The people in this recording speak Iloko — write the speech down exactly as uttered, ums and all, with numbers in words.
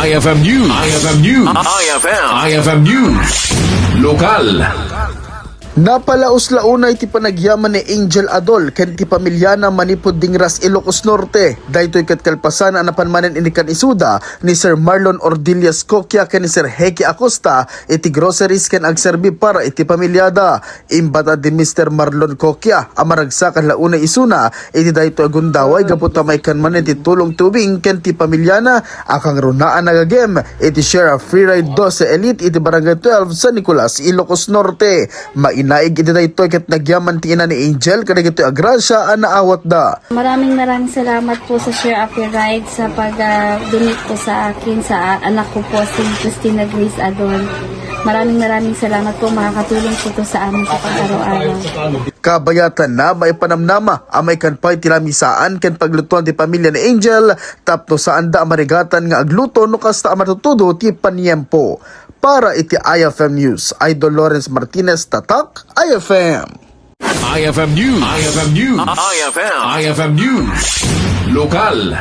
I F M News. I F M News. I F M. I F M News. Lokal. Napalaos la unay ti panagyaman ni Angel Adol ken ti pamiliana manipud Dingras, Ilocos Norte. Daytoy ket kalpasan a napan manen inikan isuda ni Sir Marlon Ordillas Coquia ken ni Sir Heki Acosta iti groceries ken agserbi para iti pamiliada. Imbatad ni Mister Marlon Coquia a maragsakan la unay isuna iti daytoy a gundaway gapu ta maikan manen ti tulong ti ubing ken ti pamiliana a kangrunaan a gagem iti Share a Free Ride Dose Elite iti Barangay twelve, San Nicolas, Ilocos Norte. Mainaig iti daytoy ket nagyaman ti ina ni Angel kadagitoy a grasia a naawatda. Maraming maraming salamat po sa Share a Free Ride sa pag-donate po sa akin, sa anak ko po, si Christina Grace Adol. Maraming maraming salamat po, makakatulong po to sa amin sa pang-araw-araw. Kabayatanna, maipanamnama a maikan pay ti lamisaan ken paglutuan ti pamilya ni Angel tapno saanda a marigatan nga agluto no kasta a matutudo ti paniempo. Para iti I F M News, Idol Lawrence Martinez, Tatak, I F M. I F M News. I F M News. I F M. I F M News. Lokal.